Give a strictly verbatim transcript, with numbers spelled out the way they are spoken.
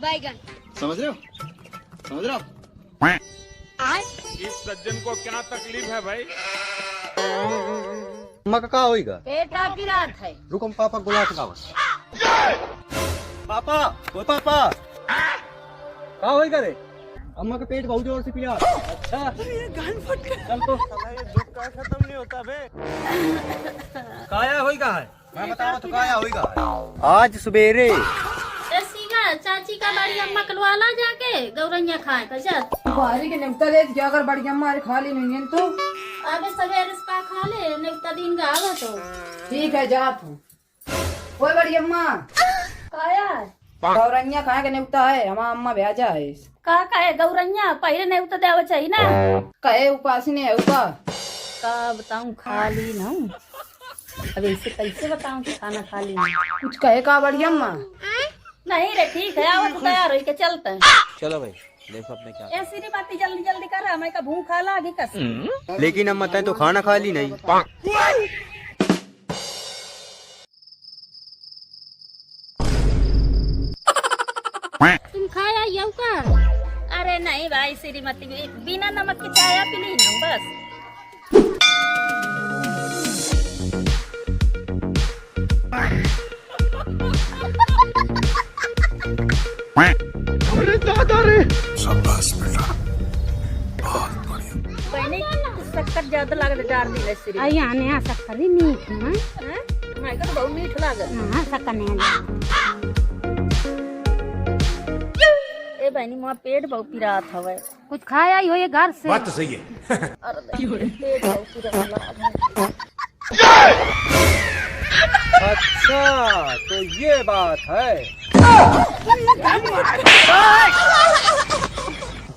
बैगन। समझ रहे हो? समझ रहे हो? इस सज्जन को क्या तकलीफ है भाई? अम्मा का का होइगा? पेट का पिरात है। रुको, हम पापा को बुला के लावा। पापा, ओ पापा। का होइगा रे? अम्मा का पेट बहुत जोर से पिरात। अच्छा। अरे, ये गान फट गया। चल तो। साला, ये दुख का खत्म नहीं होता बे। काया होइगा है? मैं बताओ तो काया होइगा है? आज सुबेरे। ए सीमा, चाची का बड़ी अम्मा कलवाला जाके गौरैया खाए का, चल। बुआरी के नेवता दे दिया, अगर बड़ी अम्मा अरे खा ली नहीं है तो। अबे सवेरे से का खा ले, नेवता दिन का आवा तो। ठीक है, जात हूँ। ओए बड़ी अम्मा। काया? गौरैया खाए के नेवता है, हमार अम्मा भेजा है। का कहे गौरैया, पहिले नेवता देवे चाहिए ना। कहे उपासिन है का? का बताऊं, खा ली ना। अब ऐसे कैसे बताऊं कि खाना खा ली? कुछ कहे का बड़ी अम्मा? नहीं रे, ठीक है, आओ तो तैयार होई के चलते हैं। चलो भाई, देखो अब मैं क्या ए श्रीमती, जल्दी जल्दी कर, हमें का भूख लागी कस। लेकिन अम्मा, तैं तो खाना खा ली नहीं। तुम खाया यऊ का? अरे नहीं भाई श्रीमती, बिना नमक के चाय पी ली ना बस। अरे दादा रे। शाबाश बेटा, बहुत बढ़िया। बहनी, कुछ शक्कर ज्यादा लागत है, डाल दी वैसे। आई आने आ शक्कर भी मीठ है, हाँ? हाँ? मैं तो बहुत मीठ लागत। हाँ, शक्कर नहीं है। ए बहनी, मोर पेट बहुत पिरात हवे। कुछ खाया ही हो ये घर से। बात तो सही है। अरे, पेट बहुत पिरात हवे। अच्छा, तो ये बात है।